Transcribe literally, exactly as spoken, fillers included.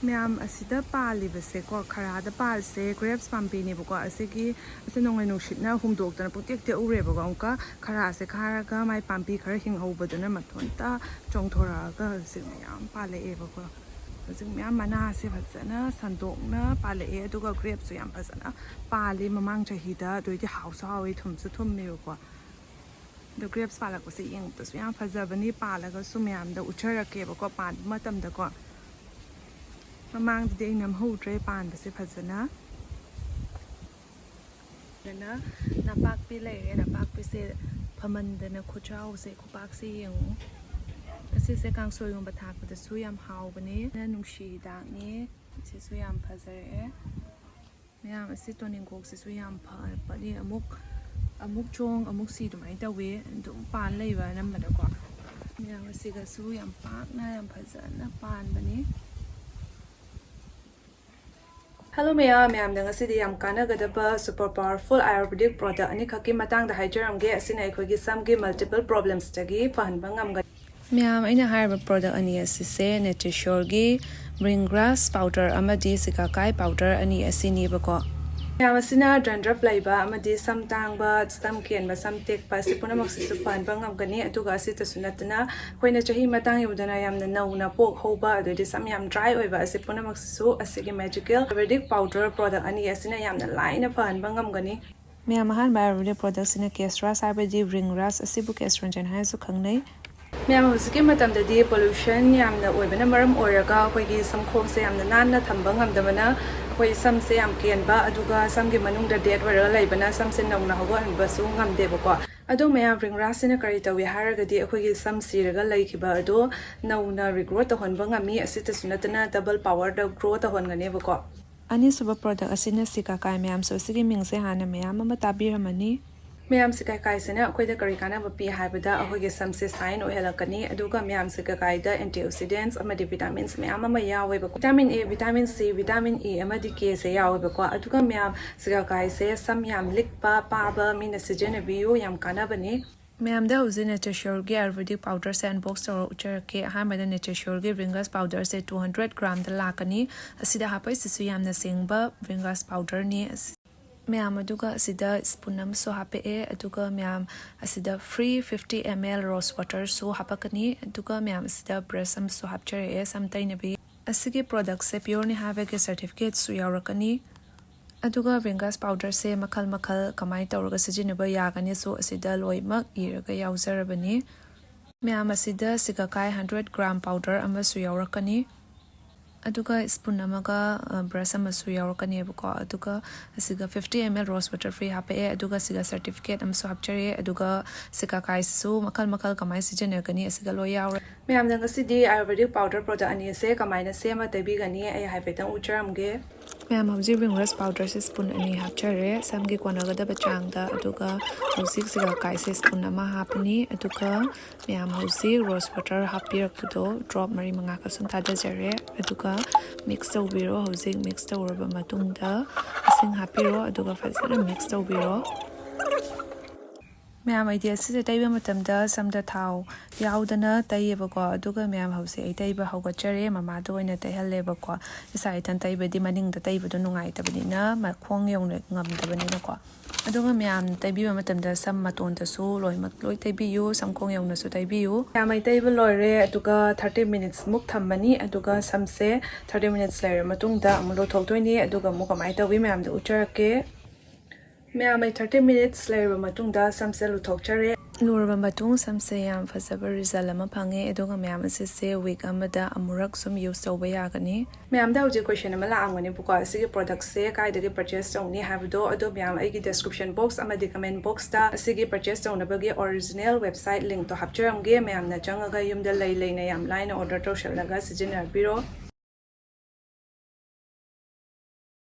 ꯃꯌꯥꯝ, ꯑꯁꯤꯗ ꯄꯥꯜꯂꯤꯕꯁꯦꯀꯣ, ꯈꯔꯥꯗ ꯄꯥꯜꯂꯤꯁꯦ grapes ꯄꯥꯝꯕꯤꯅꯦꯕꯀꯣ꯫ ꯑꯁꯤꯒꯤ, ꯑꯁꯤ ꯅꯣꯡꯂꯩ ꯅꯨꯡꯁꯤꯠꯅ ꯍꯨꯝꯗꯣꯛꯇꯅ ꯄꯨꯡꯇꯦꯛ ꯇꯦꯛꯎꯔꯦꯕꯀꯣ꯫ ꯑꯃꯨꯛꯀ ꯈꯔꯥꯁꯦ ꯈꯥꯔꯒ ꯃꯥꯏ ꯄꯥꯝꯕꯤ ꯈꯔ ꯍꯤꯡꯍꯧꯕꯗꯨꯅ ꯃꯊꯟꯇ ꯆꯣꯡꯊꯣꯔꯛꯑꯒ ꯍꯧꯖꯤꯛ ꯃꯌꯥꯝ ꯄꯥꯜꯂꯛꯑꯦꯕꯀꯣ꯫ ꯍꯧꯖꯤꯛ ꯃꯌꯥꯝ ꯃꯅꯥꯁꯦ ꯐꯖꯅ ꯁꯟꯗꯣꯛꯅ ꯄꯥꯜꯂꯛꯑꯦ, ꯑꯗꯨꯒ grapesꯁꯨ ꯌꯥꯝ ꯐꯖꯅ ꯄꯥꯜꯂꯤ ꯃꯃꯥꯡ ꯆꯍꯤꯗ꯫ ꯑꯗꯨꯏꯗꯤ ꯍꯥꯎꯁꯨ ꯍꯥꯎꯋꯤ, ꯊꯨꯝꯁꯨ ꯊꯨꯝꯃꯦꯕꯀꯣ꯫ ꯑꯗꯣ grapes ꯄꯥꯜꯂꯛꯄꯁꯦ ꯌꯦꯡꯕꯗꯁꯨ ꯌꯥꯝ ꯐꯖꯕꯅꯤ꯫ ꯄꯥꯜꯂꯒꯁꯨ ꯃꯌꯥꯝꯗ ꯎꯠꯆꯔꯛꯀꯦꯕꯀꯣ, ꯄꯥꯟꯕ ꯃꯇꯝꯗꯀꯣ꯫ ꯃꯃꯥꯡꯗꯗꯤ ꯑꯩ ꯅꯝꯍꯧꯗ꯭ꯔꯦ ꯄꯥꯟꯕꯁꯦ ꯐꯖꯅ꯫ ꯑꯗꯨꯅ ꯅꯄꯥꯛꯄꯤ ꯂꯩꯔꯦ꯫ ꯅꯄꯥꯛꯄꯤꯁꯦ ꯐꯃꯟꯗꯅ ꯈꯨꯆꯥꯎꯁꯦ, ꯈꯨꯄꯥꯛꯁꯦ ꯌꯦꯡꯉꯨ꯫ ꯑꯁꯤꯁꯦ ꯀꯥꯡꯁꯣꯏꯒꯨꯝꯕ ꯊꯥꯛꯄꯗꯁꯨ ꯌꯥꯝ ꯍꯥꯎꯕꯅꯦ꯫ ꯅꯨꯡꯁꯤ ꯍꯤꯗꯥꯛꯅꯦ꯫ ꯁꯤꯁꯨ ꯌꯥꯝ ꯐꯖꯔꯛꯑꯦ꯫ ꯃꯌꯥꯝ, ꯑꯁꯤ ꯇꯣꯅꯤꯡꯈꯣꯛꯁꯤꯁꯨ ꯌꯥꯝ ꯐꯕꯅꯤ꯫ ꯑꯃꯨꯛ, ꯑꯃꯨꯛ ꯆꯣꯡ, ꯑꯃꯨꯛ ꯁꯤ ꯑꯗꯨꯃꯥꯏꯅ ꯇꯧꯋꯤ꯫ ꯑꯗꯨꯝ ꯄꯥꯟ ꯂꯩꯕ ꯑꯅꯝꯕꯅꯀꯣ꯫ ꯃꯌꯥꯝ, ꯑꯁꯤꯒꯁꯨ ꯌꯥꯝ ꯄꯥꯛꯅ, ꯌꯥꯝ ꯐꯖꯅ ꯄꯥꯟꯕꯅꯤ꯫ Hello ꯃꯌꯥꯝ, ꯃꯌꯥꯝꯗ ꯉꯁꯤꯗꯤ ꯌꯥꯝ ꯀꯥꯟꯅꯒꯗꯕ super powerful Ayurvedic product ꯑꯅꯤꯈꯛꯀꯤ ꯃꯇꯥꯡꯗ ꯍꯥꯏꯖꯔꯝꯒꯦ꯫ ꯑꯁꯤꯅ ꯑꯩꯈꯣꯏꯒꯤ ꯁꯝꯒꯤ multiple problemsꯇꯒꯤ ꯐꯍꯟꯕ ꯉꯝꯒꯅꯤ꯫ ꯃꯌꯥꯝ, ꯑꯩꯅ ꯍꯥꯏꯔꯤꯕ product ꯑꯅꯤ ꯑꯁꯤꯁꯦ Nature Sureꯒꯤ bring grass powder ꯑꯃꯗꯤ ꯁꯤꯀꯥꯀꯥꯏ powder ꯑꯅꯤ ꯑꯁꯤꯅꯦꯕꯀꯣ꯫ ꯃꯌꯥꯝ, ꯑꯁꯤꯅ dandruff ꯂꯩꯕ ꯑꯃꯗꯤ ꯁꯝ ꯇꯥꯡꯕ, ꯁꯝ ꯀꯦꯟꯕ, ꯁꯝ ꯇꯦꯛꯄ ꯑꯁꯤ ꯄꯨꯝꯅꯃꯛꯁꯤꯁꯨ ꯐꯍꯟꯕ ꯉꯝꯒꯅꯤ꯫ ꯑꯗꯨꯒ ꯑꯁꯤꯇꯁꯨ ꯅꯠꯇꯅ ꯑꯩꯈꯣꯏꯅ ꯆꯍꯤ ꯃꯇꯥꯡ ꯌꯧꯗꯅ ꯌꯥꯝꯅ ꯅꯧꯅ ꯄꯣꯛ ꯍꯧꯕ, ꯑꯗꯨꯗꯤ ꯁꯝ ꯌꯥꯝ dry ꯑꯣꯏꯕ, ꯑꯁꯤ ꯄꯨꯝꯅꯃꯛꯁꯤꯁꯨ ꯑꯁꯤꯒꯤ magical Ayurvedic powder product ꯑꯅꯤ ꯑꯁꯤꯅ ꯌꯥꯝꯅ ꯂꯥꯏꯅ ꯐꯍꯟꯕ ꯉꯝꯒꯅꯤ꯫ ꯃꯌꯥꯝ, ꯑꯍꯥꯟꯕ Ayurvedic productꯁꯤꯅ Kesh Grass ꯍꯥꯏꯕꯗꯤ bring grass, ꯑꯁꯤꯕꯨ Kesh Ranjan ꯍꯥꯏꯅꯁꯨ ꯈꯪꯅꯩ꯫ ꯃꯌꯥꯝ, ꯍꯧꯖꯤꯛꯀꯤ ꯃꯇꯝꯗꯗꯤ pollution ꯌꯥꯝꯅ ꯑꯣꯏꯕꯅ ꯃꯔꯝ ꯑꯣꯏꯔꯒ ꯑꯩꯈꯣꯏꯒꯤ ꯁꯝꯈꯣꯡꯁꯦ ꯌꯥꯝꯅ ꯅꯥꯟꯅ ꯊꯝꯕ ꯉꯝꯗꯕꯅ ꯑꯩꯈꯣꯏ ꯁꯝꯁꯦ ꯌꯥꯝ ꯀꯦꯟꯕ, ꯑꯗꯨꯒ ꯁꯝꯒꯤ ꯃꯅꯨꯡꯗ dead ꯑꯣꯏꯔꯒ ꯂꯩꯕꯅ ꯁꯝꯁꯦ ꯅꯧꯅ ꯍꯧꯒꯠꯍꯟꯕꯁꯨ ꯉꯝꯗꯦꯕꯀꯣ꯫ ꯑꯗꯣ ꯃꯌꯥꯝ, bring grassꯁꯤꯅ ꯀꯔꯤ ꯇꯧꯏ ꯍꯥꯏꯔꯒꯗꯤ ꯑꯩꯈꯣꯏꯒꯤ ꯁꯝ ꯁꯤꯔꯒ ꯂꯩꯈꯤꯕ ꯑꯗꯣ ꯅꯧꯅ regrowth ꯇꯧꯍꯟꯕ ꯉꯝꯃꯤ꯫ ꯑꯁꯤꯇꯁꯨ ꯅꯠꯇꯅ double powerꯗ grow ꯇꯧꯍꯟꯒꯅꯦꯕꯀꯣ꯫ ꯑꯅꯤꯁꯨꯕ product ꯑꯁꯤꯅ ꯁꯤꯀꯥꯀꯥꯏ꯫ ꯃꯌꯥꯝꯁꯨ ꯑꯁꯤꯒꯤ ꯃꯤꯡꯁꯦ ꯍꯥꯟꯅ ꯃꯌꯥꯝ ꯑꯃ ꯇꯥꯕꯤꯔꯝꯃꯅꯤ꯫ ꯃꯌꯥꯝ, ꯁꯤꯀꯥꯀꯥꯏꯁꯤꯅ ꯑꯩꯈꯣꯏꯗ ꯀꯔꯤ ꯀꯥꯟꯅꯕ ꯄꯤ ꯍꯥꯏꯕꯗ ꯑꯩꯈꯣꯏꯒꯤ ꯁꯝꯁꯦ shine ꯑꯣꯏꯍꯜꯂꯛꯀꯅꯤ꯫ ꯑꯗꯨꯒ ꯃꯌꯥꯝ, ꯁꯤꯀꯥꯀꯥꯏꯗ antioxidants ꯑꯃꯗꯤ vitamins ꯃꯌꯥꯝ ꯑꯃ ꯌꯥꯎꯋꯦꯕꯀꯣ꯫ Vitamin A, vitamin C, vitamin E ꯑꯃꯗꯤ Kꯁꯦ ꯌꯥꯎꯋꯦꯕꯀꯣ꯫ ꯑꯗꯨꯒ ꯃꯌꯥꯝ, ꯁꯤꯀꯥꯀꯥꯏꯁꯦ ꯁꯝ ꯌꯥꯝ ꯂꯤꯛꯄ, ꯄꯥꯕ ꯃꯤꯅ ꯁꯤꯖꯤꯟꯅꯕꯤꯌꯨ, ꯌꯥꯝ ꯀꯥꯟꯅꯕꯅꯤ꯫ ꯃꯌꯥꯝꯗ ꯍꯧꯖꯤꯛ Nature Sureꯒꯤ Ayurvedic powderꯁꯦ unbox ꯇꯧꯔ ꯎꯠꯆꯔꯛꯀꯦ꯫ ꯑꯍꯥꯟꯕꯗ Nature Sureꯒꯤ Bringraj powderꯁꯦ two hundred gramꯗ ꯂꯥꯛꯀꯅꯤ꯫ ꯑꯁꯤꯗ ꯍꯥꯞꯄꯛꯏꯁꯤꯁꯨ ꯌꯥꯝꯅ ꯁꯦꯡꯕ Bringraj powderꯅꯤ꯫ ꯑꯁꯤ-, ꯃꯌꯥꯝ ꯑꯗꯨꯒ ꯑꯁꯤꯗ spoon ꯑꯃꯁꯨ ꯍꯥꯞꯄꯛꯑꯦ꯫ ꯑꯗꯨꯒ ꯃꯌꯥꯝ ꯑꯁꯤꯗ free fifty ml rose waterꯁꯨ ꯍꯥꯞꯄꯛꯀꯅꯤ꯫ ꯑꯗꯨꯒ ꯃꯌꯥꯝ ꯑꯁꯤꯗ brush ꯑꯃꯁꯨ ꯍꯥꯞꯆꯔꯛꯑꯦ, ꯁꯝ ꯇꯩꯅꯕꯤ꯫ ꯑꯁꯤꯒꯤ productꯁꯦ pureꯅꯤ ꯍꯥꯏꯕꯒꯤ certificateꯁꯨ ꯌꯥꯎꯔꯛꯀꯅꯤ꯫ ꯑꯗꯨꯒ Bringraj powderꯁꯦ ꯃꯈꯜ ꯃꯈꯜ ꯀꯃꯥꯏꯅ ꯇꯧꯔꯒ ꯁꯤꯖꯤꯟꯅꯕ ꯌꯥꯒꯅꯤꯁꯨ ꯑꯁꯤꯗ ꯂꯣꯏꯅꯃꯛ ꯏꯔꯒ ꯌꯥꯎꯖꯔꯕꯅꯤ꯫ ꯃꯌꯥꯝ ꯑꯁꯤꯗ ꯁꯤꯀꯀꯥꯏ hundred gram powder ꯑꯃꯁꯨ ꯌꯥꯎꯔꯛꯀꯅꯤ꯫ ꯑꯗꯨꯒ spoon ꯑꯃꯒ, ꯑ, brush ꯑꯃꯁꯨ ꯌꯥꯎꯔꯛꯀꯅꯦꯕꯀꯣ꯫ ꯑꯗꯨꯒ ꯑꯁꯤꯒ fifty ml rose water free ꯍꯥꯞꯄꯛꯑꯦ꯫ ꯑꯗꯨꯒ ꯁꯤꯒ certificate ꯑꯃꯁꯨ ꯍꯥꯞꯆꯔꯦ꯫ ꯑꯗꯨꯒ ꯁꯤꯀꯀꯥꯏꯁꯤꯁꯨ ꯃꯈꯜ ꯃꯈꯜ ꯀꯃꯥꯏꯅ ꯁꯤꯖꯤꯟꯅꯒꯅꯤ ꯑꯁꯤꯒ ꯂꯣꯏ ꯌꯥꯎꯔꯦ꯫ ꯃꯌꯥꯝꯅ ꯉꯁꯤꯗꯤ Ayurvedic powder product ꯑꯅꯤꯁꯦ ꯀꯃꯥꯏꯅ ꯁꯦꯝꯃ ꯇꯩꯕꯤꯒꯅꯤ ꯑꯩ ꯍꯥꯏꯐꯦꯠꯇꯪ ꯎꯠꯆꯔꯝꯒꯦ꯫ ꯃꯌꯥꯝ ꯍꯧꯖꯤꯛ Bringraj powderꯁꯦ spoon ꯑꯅꯤ ꯍꯥꯞꯆꯔꯦ, ꯁꯝꯒꯤ ꯀꯣꯟꯅꯒꯗꯕ ꯆꯥꯡꯗ꯫ ꯑꯗꯨꯒ ꯍꯧꯖꯤꯛ ꯁꯤꯀꯀꯥꯏꯁꯦ spoon ꯑꯃ ꯍꯥꯞꯄꯅꯤ꯫ ꯑꯗꯨꯒ ꯃꯌꯥꯝ ꯍꯧꯖꯤꯛ rose water ꯍꯥꯞꯄꯤꯔꯛꯄꯗꯣ drop ꯃꯔꯤ ꯃꯉꯥ ꯈꯛ ꯁꯨꯝ ꯊꯥꯗꯖꯔꯦ꯫ ꯑꯗꯨꯒ mix ꯇꯧꯕꯤꯔꯣ꯫ ꯍꯧꯖꯤꯛ mix ꯇꯧꯔꯕ ꯃꯇꯨꯡꯗ ꯏꯁꯤꯡ ꯍꯥꯞꯄꯤꯔꯣ꯫ ꯑꯗꯨꯒ ꯐꯖꯅ mix ꯇꯧꯕꯤꯔꯣ꯫ ꯃꯌꯥꯝ ꯑꯩꯗꯤ ꯑꯁꯤꯁꯦ ꯇꯩꯕ ꯃꯇꯝꯗ ꯁꯝꯗ ꯊꯥꯎ ꯌꯥꯎꯗꯅ ꯇꯩꯌꯦꯕꯀꯣ꯫ ꯑꯗꯨꯒ ꯃꯌꯥꯝ ꯍꯧꯖꯤꯛ ꯑꯩ ꯇꯩꯕ ꯍꯧꯒꯠꯆꯔꯦ꯫ ꯃꯃꯥꯗ ꯑꯣꯏꯅ ꯇꯩꯍꯜꯂꯦꯕꯀꯣ꯫ ꯏꯁꯥ ꯏꯊꯟ ꯇꯩꯕꯗꯤ ꯃꯅꯤꯡꯗ ꯇꯩꯕꯗꯣ ꯅꯨꯡꯉꯥꯏꯇꯕꯅꯤꯅ, ꯃꯈꯣꯡ ꯌꯧꯅ ꯉꯝꯗꯕꯅꯤꯅꯀꯣ꯫ ꯑꯗꯨꯒ ꯃꯌꯥꯝ ꯇꯩꯕꯤꯕ ꯃꯇꯝꯗ ꯁꯝ ꯃꯇꯣꯟꯗꯁꯨ ꯂꯣꯏꯅꯃꯛ ꯂꯣꯏ ꯇꯩꯕꯤꯌꯨ, ꯁꯝꯈꯣꯡ ꯌꯧꯅꯁꯨ ꯇꯩꯕꯤꯌꯨ꯫ ꯃꯌꯥꯝ ꯑꯩ ꯇꯩꯕ ꯂꯣꯏꯔꯦ, ꯑꯗꯨꯒ thirty minutes ꯃꯨꯛ ꯊꯝꯃꯅꯤ꯫ ꯑꯗꯨꯒ ꯁꯝꯁꯦ thirty minutes ꯂꯩꯔ ꯃꯇꯨꯡꯗ ꯑꯃꯨꯛ ꯂꯧꯊꯣꯛꯇꯣꯏꯅꯤ꯫ ꯑꯗꯨꯒ ꯑꯃꯨꯛ ꯀꯃꯥꯏꯅ ꯇꯧꯋꯤ ꯃꯌꯥꯝꯗ ꯎꯠꯆꯔꯛꯀꯦ꯫ ꯃꯌꯥꯝ ꯑꯩ thirty minutes ꯂꯩꯔꯕ ꯃꯇꯨꯡꯗ ꯁꯝꯁꯦ ꯂꯨꯊꯣꯛꯆꯔꯦ꯫ ꯂꯨꯔꯕ ꯃꯇꯨꯡ ꯁꯝꯁꯦ ꯌꯥꯝ ꯐꯖꯕ result ꯑꯃ ꯐꯪꯉꯦ꯫ ꯑꯗꯨꯒ ꯃꯌꯥꯝ ꯑꯁꯤꯁꯦ week ꯑꯃꯗ ꯑꯃꯨꯔꯛ ꯁꯨꯝ use ꯇꯧꯕ ꯌꯥꯒꯅꯤ꯫ ꯃꯌꯥꯝꯗ ꯍꯧꯖꯤꯛ question ꯑꯃ ꯂꯥꯛꯑꯝꯒꯅꯤꯕꯀꯣ, ꯑꯁꯤꯒꯤ productꯁꯦ ꯀꯥꯏꯗꯒꯤ purchase ꯇꯧꯅꯤ ꯍꯥꯏꯕꯗꯣ꯫ ꯑꯗꯣ ꯃꯌꯥꯝ ꯑꯩꯒꯤ description box ꯑꯃꯗꯤ comment boxꯇ ꯑꯁꯤꯒꯤ purchase ꯇꯧꯅꯕꯒꯤ original website linkꯇꯣ ꯍꯥꯞꯆꯔꯝꯒꯦ꯫ ꯃꯌꯥꯝꯅ ꯆꯪꯉꯒ ꯌꯨꯝꯗ ꯂꯩ ꯂꯩꯅ ꯌꯥꯝ ꯂꯥꯏꯅ order ꯇꯧꯁꯜꯂꯒ ꯁꯤꯖꯤꯟꯅꯕꯤꯔꯣ꯫